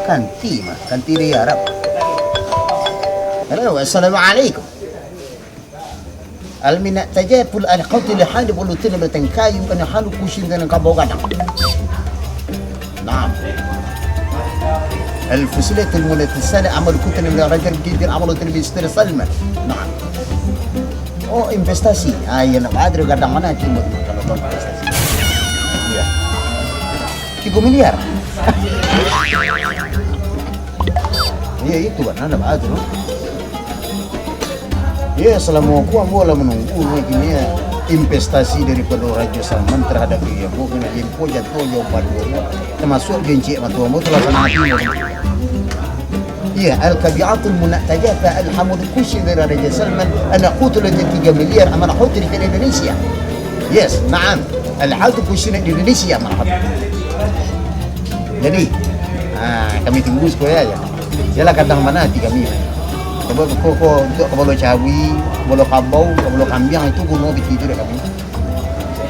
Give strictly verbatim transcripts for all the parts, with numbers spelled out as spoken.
Kanti mah, kanti dari Arab. Halo, assalamualaikum. Al minat tajapul al qatil hadi bulutin bertengkayu kana halu kusin kana kabau gadang. Naam. Al fusilatul munatasala amal kutin dari rajal gidin amal kutin bin Salman. Naam. Oh, investasi. Ah, iya, nak baadri gadang mana timur kalau kau investasi. Iya. Tigo miliar. Iya, itu kan, ada baadri, no? Iya, salamo ko ambo lah manunggu, no, kini, ya, investasi daripado Rajo Salman tarhadap diri ambo, kena limpo jatuah jo paduonyo, tamasuak jo incik mato ambo tu lah sanang ati ambo. Iya, al kabiatul munaktajah fa al hamud kusi dari Raja Salman, anak kutu lah tiga miliar amanah hotel di Indonesia. Yes, naam. Al hamud kusi di Indonesia amanah hotel. Jadi, ah, kami tunggu sekolah aja. Yalah kadang mana hati kami. Sebab ko, ko untuk kapalo cawi, kapalo kabau, kapalo kambiang itu guno di tidur kami.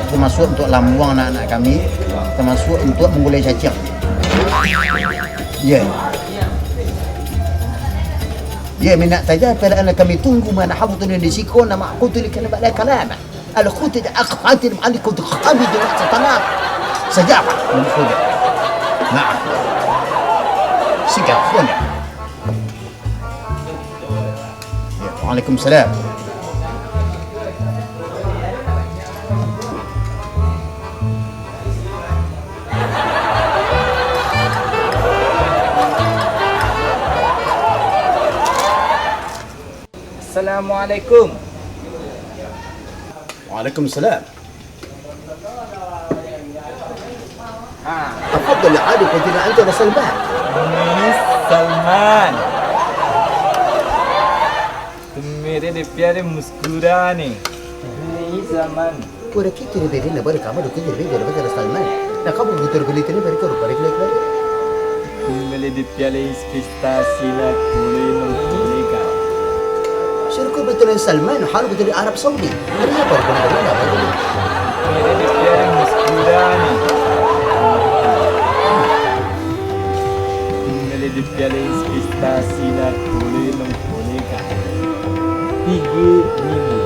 Tamasuak untuk lambuang anak-anak kami, tamasuak untuk manggulai cacing. Iya. Iya, minat saja keadaan kami tunggu mana hafu tu di siko nama aku tu ikan bala kalama. Al khuti da aku hadir malik untuk kami dengan setanah. Saja apa? Nah. Siga pun. Ya, waalaikumsalam. Assalamualaikum. Waalaikumsalam. Ah. Tafaddal ya Ali, fadila anta wa Salman. Miss Salman. Tumere de pyare muskura ne. Miss Salman. Pura kito ni beri na bari kama do kini beri na bari Salman. Na kamu butuh beli tini bari kau bari kau. Tumere de pyare Tasina tuli mangkulikan. Sirku betulan Salman, halu betulan Arab Saudi. Hari apa rukun dari Arab Saudi? Kira di piara muskura ni. Kira di piara Tasina tuli mangkulikan. Tiga minggu.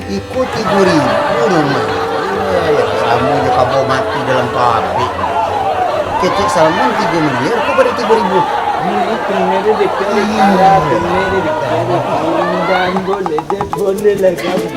Iko tigo ribu rumah. Eh, samo jo kabau mati dalam pabrik. Kecek Salman tigo miliar, ko pada tigo ribu. Ini kemere dekat, ada kemere dekat, dan boleh deh, boleh lah kamu.